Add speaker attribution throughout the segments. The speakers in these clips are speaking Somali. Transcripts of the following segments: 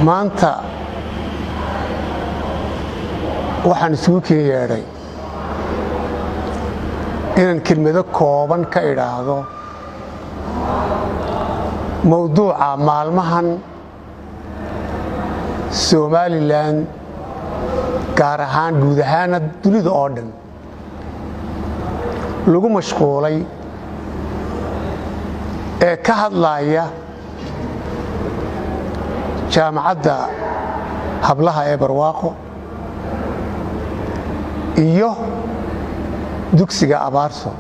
Speaker 1: Maanta waxaan isugu keen yeedhay inaan kelmado kooban ka idhaahdo mowduuca maalmahan Somalilan, gaar ahaan guud ahaana dunida oo dhan lagu mashquulay ee ka hadlaya Jaamacadda Hablaha ee Barwaaqo iyo dugsiga Abaarso.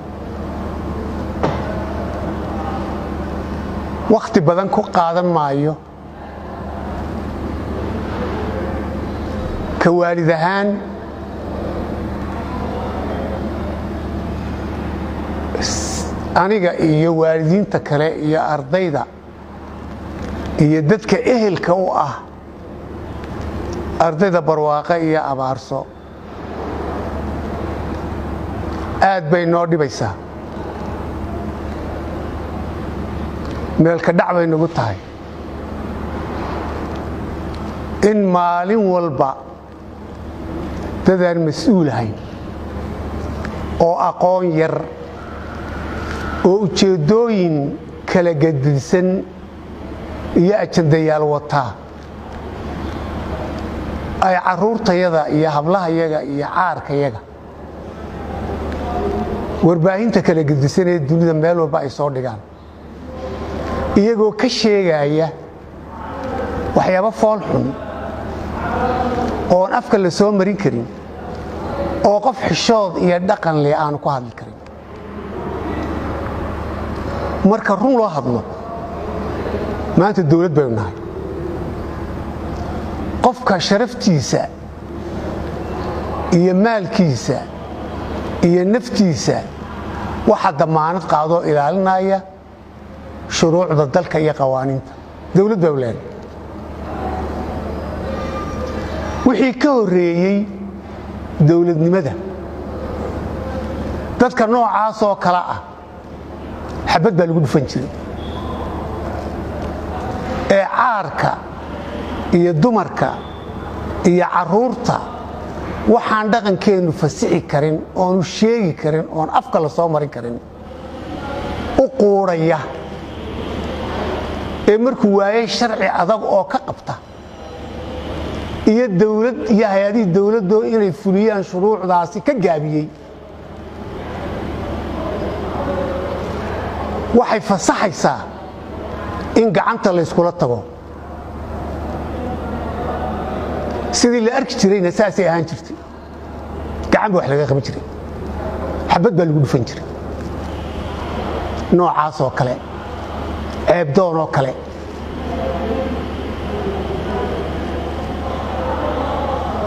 Speaker 1: Wakhti badan ku qaadan maayo. Ka waalid ahaan, aniga iyo waalidiinta kale iyo ardayda iyo dadka ehelka u ah ardayda Barwaaqe iyo Abaarso, aad bay noo dhibaysaa, meelka dhac bay nagu tahay in maalin walba dadaan mas-uul ahayn oo aqoon yar oo ujeeddooyin kala gedisan iyo ajandayaal wataa ay carruurtayada iyo hablahayaga iyo caarkayaga warbaahinta kala gedisan ee dunida meel walba ay soo dhigaan, iyagoo ka sheegaya waxyaabo fool xun oon afka la soo marin karin oo qof xishood iyo dhaqan leh aanu ku hadli karin. Marka run loo hadlo, maanta dawlad baynu nahay. Qofka sharaftiisa iyo maalkiisa iyo naftiisa waxa damaanad qaadoo ilaalinaya shuruucda dalka iyo qawaaniinta dawlad baynu leenahay. Wixii ka horreeyey dawladnimada, dadka noocaasoo kale ah xabad baa lagu dhufan jiray ee caarka iyo dumarka iyo carruurta waxaan dhaqankeennu fasixi karin oonu sheegi karin oon afka la soo marin karin u quudhaya ee markuu waayey sharci adag oo ka qabta iyo dawlad iyo hay-adihii dawladdoo inay fuliyaan shuruucdaasi ka gaabiyey, waxay fasaxaysaa in gacanta layskula tago. Sidii la arki jirayna saasay ahaan jirtay. Gacan ba wax laga qaban jiray, xabad baa lagu dhufan jiray noocaas oo kale, ceebdoon oo kale.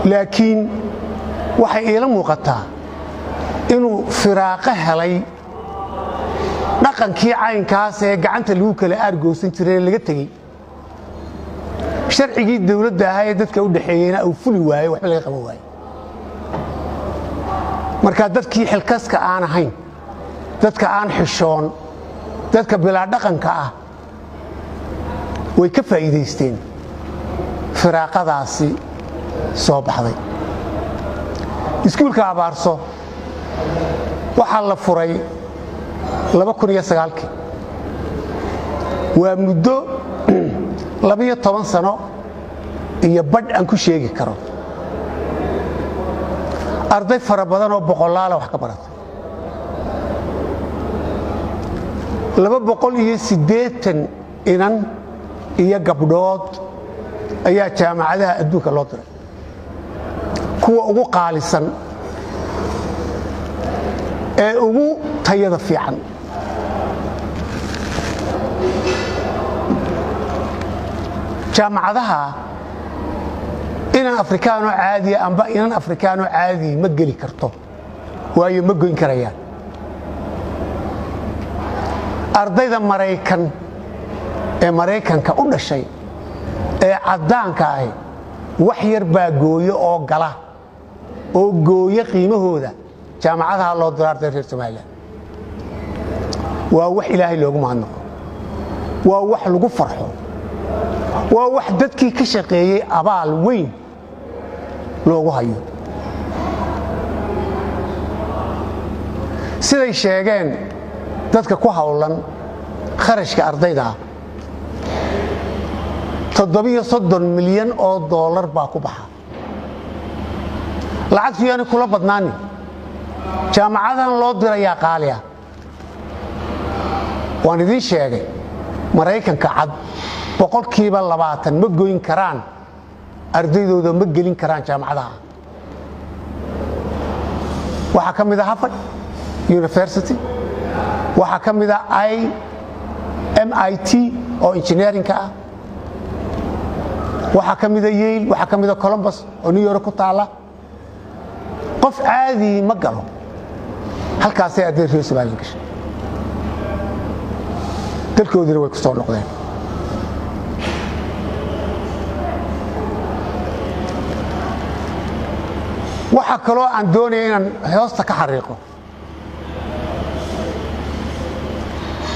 Speaker 1: Laakiin waxay iila muuqataa inuu firaaqo helay dhaqankii caynkaas ee gacanta lagu kala aargoosan jiray laga tegey, sharcigii dawladda ahaa ee dadka u dhexeeyeyna uu fuli waaye, waxba laga qaban waaye. Marka dadkii xilkaska aan ahayn, dadka aan xishoon, dadka bilaa dhaqanka ah way ka faa'iidaysteen firaaqadaasi soo baxday. Iskuulka Abaarso waxaa la furay 2009-kii. Waa muddo 12 sano iyo badh aan ku sheegi karo. Arday fara badan oo boqolaala wax ka baratay, 280 inan iyo gabdhood ayaa jaamacadaha adduunka loo diray, kuwa ugu qaalisan ee ugu tayada fiican. Jaamacadaha inan Afrikaanoo caadiya amba inan Afrikaanoo caadiya ma geli karto, waayo ma goyn karayaan. Ardayda Maraykan ee Maraykanka u dhashay ee caddaanka ahi wax yar baa gooyo oo gala oo gooyo qiimahooda jaamacadaha loo diro arday reer Somalilan. Waa wax Ilaahay loogu mahadnaqo, waa wax lagu farxo. Waa wax dadkii ka shaqeeyey abaal weyn loogu hayo. Siday sheegeen dadka ku howlan kharashka ardayda, 37 milyan oo doolar baa ku baxa. Lacagtu yaani kula badnaanin, jaamacadan loo dirayaa qaali ah. Waan idiin sheegay, Maraykanka cad 20% ma goyn karaan, ardaydooda ma gelin karaan jaamacadaha. Waxaa ka mid a Harvard University, waxaa ka mid a MIT oo engineering-ka ah, waxaa ka mida Yale, waxaa ka mida Columbus oo New York ku taalla. Qof caadii ma galo. Halkaasay arday reer Somaliland gashay, dalkoodiina way ku soo noqdeen. Waxaa kaloo aan doonaya inaan hoosta ka xariiqo,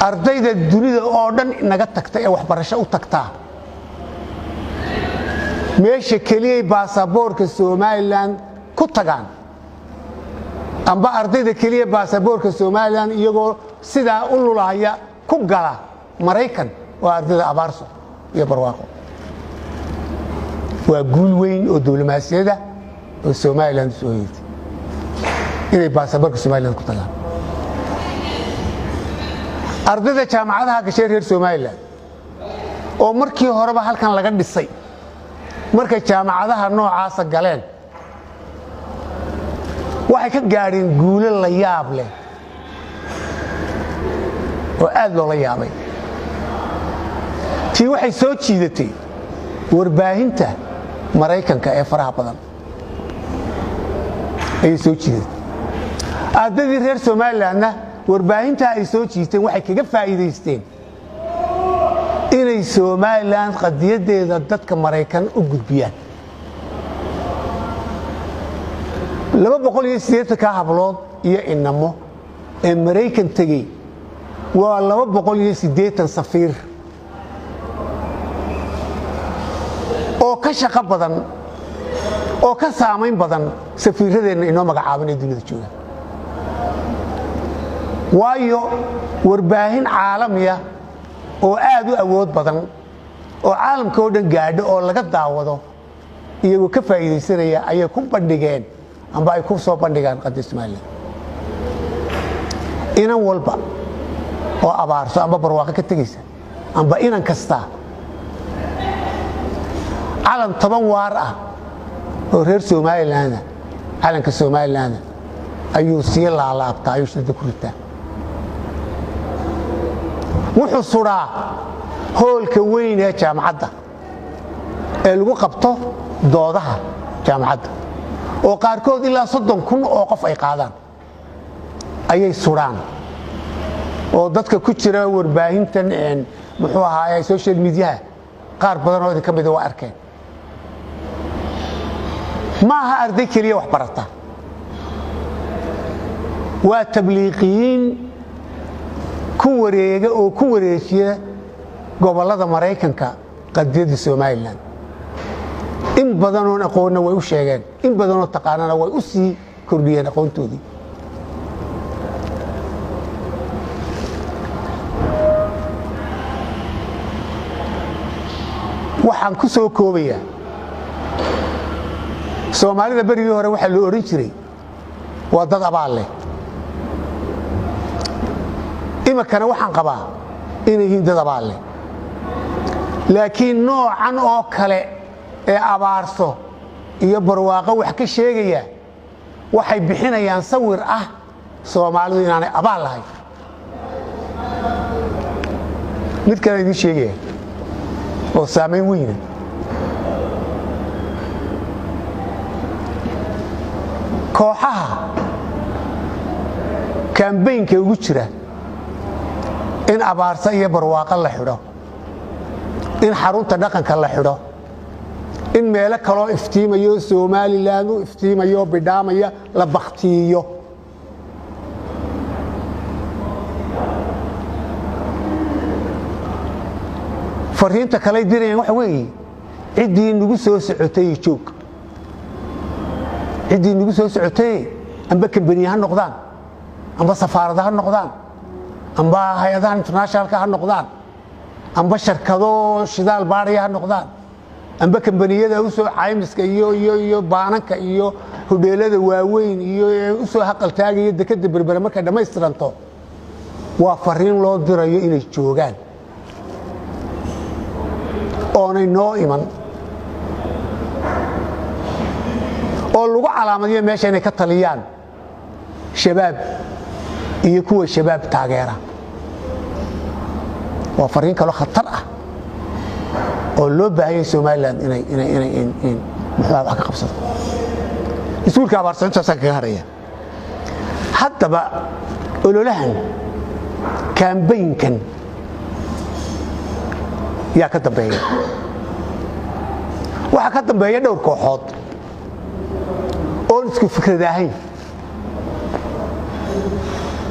Speaker 1: ardayda dunida oo dhan naga tagta ee waxbarasho u tagtaa, meesha keliyay baasaboorka Somaliland ku tagaan, amba ardayda keliya baasaboorka Somaliland iyagoo sidaa u lulahaya ku gala Maraykan, waa ardayda Abaarso iyo Barwaaqo. Waa guul weyn oo diblomaasiyada oo Somaliland soo hoyatay inay baasaboorka Somaliland ku tagaan. Ardayda jaamacadaha gashay reer Somaliland oo markii horeba halkan laga dhisay, markay jaamacadaha noocaasa galeen, waxay ka gaadheen guulo la yaab leh oo aad loola yaabay. Tii waxay soo jiidatay warbaahinta Maraykanka ee faraha badan ayay soo jiidatay. Ardaydii reer Somalilandna warbaahintaa ay soo jiiteen waxay kaga faa'iidaysteen inay Somaliland qadiyaddeeda dadka Maraykan u gudbiyaan. 280-ka hablood iyo inamo ee Maraykan tegey waa 280 safiir oo ka shaqo badan oo ka saamayn badan safiiradeenna inoo magacaaban ee dunida jooga. Waayo, warbaahin caalamiya oo aad u awood badan oo caalamka oo dhan gaadho oo laga daawado iyagoo ka faa'iidaysanaya ayay ku bandhigeen amba ay ku soo bandhigaan qadiyad Somaliland. Inan walba oo Abaarso amba Barwaaqo ka tegaysa, amba inan kasta, calan 10 waar ah oo reer Somaliland, calanka Somaliland, ayuu sii laalaabtaa, ayuu shidada ku ritaa, wuxuu suraa hoolka weyn ee jaamacadda ee lagu qabto doodaha jaamacadda, oo qaarkood ilaa 30,000 oo qof ay qaadaan ayay suraan, oo dadka ku jira warbaahintan, muxuu ahaaye, social media-ha, qaar badan oo idin ka mida waa arkeen. Ma aha arday keliya wax barata, waa tabliiqiyiin ku wareega oo ku wareejiya gobollada Maraykanka qadiyadda Somaliland. In badanoon aqoonna way u sheegeen, in badanoo taqaanana way u sii kordhiyeen aqoontoodii. Waxaan ku soo koobayaa, Soomaalida berigii hore waxaa loo odhan jiray waa dad abaal leh. Iminkana waxaan qabaa inay yihiin dad abaal leh, laakiin noocan oo kale ee Abaarso iyo Barwaaqo wax ka sheegaya waxay bixinayaan sawir ah Soomaalidu inaanay abaal lahayn. Mid kalean idiin sheegaya oo saamayn weyna: kooxaha campaign-ka ugu jira in Abaarso iyo Barwaaqo la xidho, in xarunta dhaqanka la xidho, in meelo kaloo iftiimayo Somaliland u iftiimayo bidhaamaya la baktiiyo, Fariinta kaley dirayaan waxa weeye: ciddii nagu soo socotay joog, ciddii nagu soo socotay, amba kambaniye ha noqdaan, amba safaarada ha noqdaan, amba hay-adaha internationalka ha noqdaan, amba sharkado shidaal baadhaya ha noqdaan, amba kambaniyada usoo caymiska iyo baananka iyo hodheelada waaweyn iyo usoo haqaltaagaya dekeda Berbere markay dhammaystiranto, waa fariin loo dirayo inay joogaan oonay noo iman, oo lagu calaamadiyo meesha inay ka taliyaan shabaab iyo kuwa shabaab taageera. Waa fariin kaloo khatar ah oo loo baahanyay Somalilan inay muxuuha wax ka qabsato. Iskuulka Abaarso intaasaan kaga haraya. Haddaba ololahan, kaambaynkan, yaa ka dambeeya? Waxaa ka dambeeya dhowr kooxood oon isku fikrad ahayn,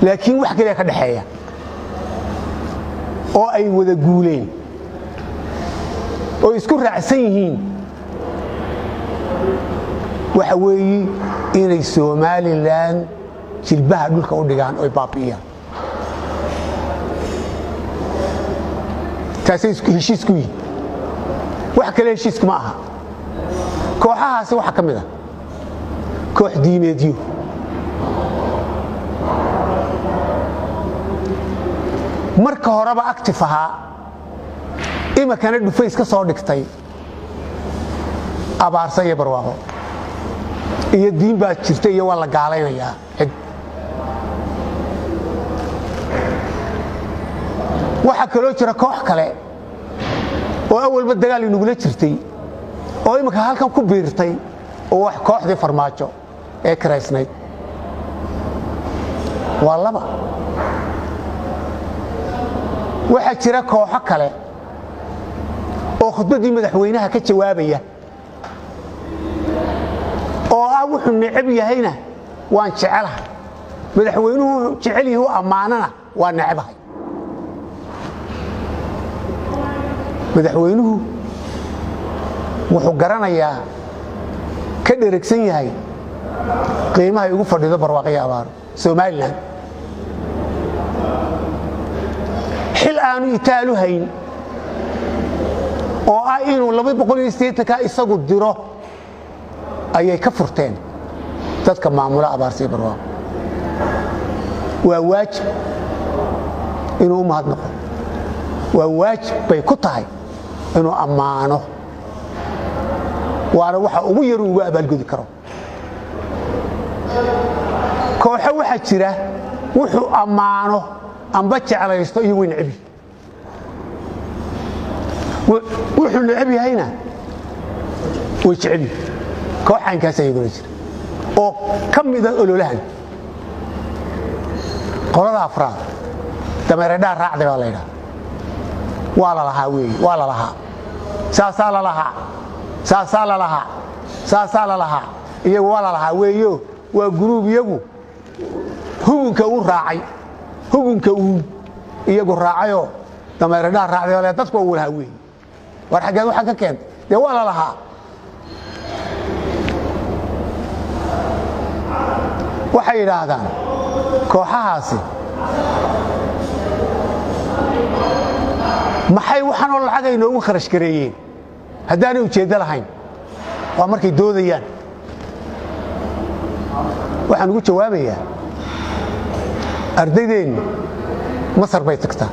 Speaker 1: laakiin wax kaliya ka dhexeeya oo ay wada guuleen oo isku raacsan yihiin. Waxa weeye inay Somalilan jilbaha dhulka u dhigaan oy baabi'iyaan. Taasay heshiis ku yihin, wax kale heshiiskuma aha. Kooxahaasi waxaa ka mid a koox diimeedyo. Marka horeba active ahaa, iminkana dhufays ka soo dhigtay Abaarsa iyo Barwaaqo iyo diin baa jirta iyo waa la gaalaynayaa cid. Waxaa kaloo jira koox kale oo awalba dagaal inagula jirtay oo imminka halkan ku biirtay, oo wax kooxdii Farmaajo ee kiraysnayd. Waa laba. Waxaa jira kooxo kale oo khudbaddii madaxweynaha ka jawaabaya oo ah wuxuu necab yahayna waan jecelahay, madaxweynuhu jecel yahi u ammaanana waa necabahay. Madaxweynuhu wuxuu garanayaa, ka dheregsan yahay qiimahay ugu fadhido Barwaaqiyo Abaaro Somalilan. Xil aanu itaalu hayn oo ah inuu 280-ka isagu diro ayay ka furteen dadka maamula Abaarsiyo Barwaaqo. Waa waajib inuu u mahadnaqo, waa waajib bay ku tahay inuu ammaano, waana waxa ugu yaru ugu abaalgudi karo. Kooxo waxaa jira wuxuu ammaano amba jeclaysto iyo way necbi, wuxuu necab yahayna way jecel. Koox caynkaas iyaguna jira oo ka mida ololahan. Qolada afraad dameeredhaa raacday baa la ydhaha. Waa la lahaa weeye, waa la lahaa, saasaa la lahaa, saasaa la lahaa, saasaa la lahaa. Iyagu waa la lahaa weeyo, waa guruub iyagu hugunka uu raacay, hugunka uu iyagu raacayoo dameeredhaa raacday oo le dadku waa lahaa weeye. War xaggeed waxaa ka keentay? Dee waa la lahaa. Waxay yidhaahdaan kooxahaasi: maxay waxaanoo lacagay noogu kharash gareeyeen haddaanay ujeeddo lahayn? Waa markay doodayaan. Waxaan ugu jawaabayaa: ardaydeennu Masar bay tagtaa,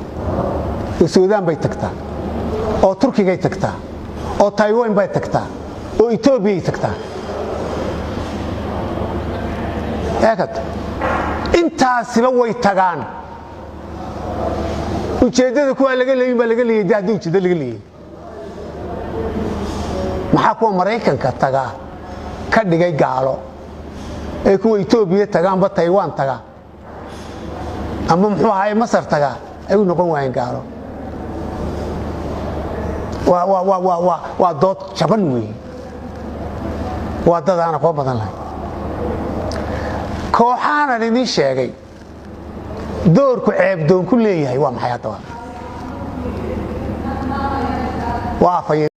Speaker 1: oo Suudaan bay tagtaa, oo Turkigay tagtaa, oo Taiwan bay tagtaa, oo Etoobiyay tagtaa. Eegad, intaasiba way tagaan. Ujeeddada kuwaa laga leeyin baa laga leeyay. De haddii ujeeddo laga leeyay, maxaa kuwa Maraykanka tagaa ka dhigay gaalo ee kuwa Etoobiya taga amba Taiwan taga amba muxuu ahaay Masar taga ay u noqon waayeen gaalo? Waa dood jaban weeye, waa dad aan aqoon badan lahayn. Kooxahanan idiin sheegay doorku Ceebdoon ku leeyahay waa maxay haddaba? Waa afhayeen.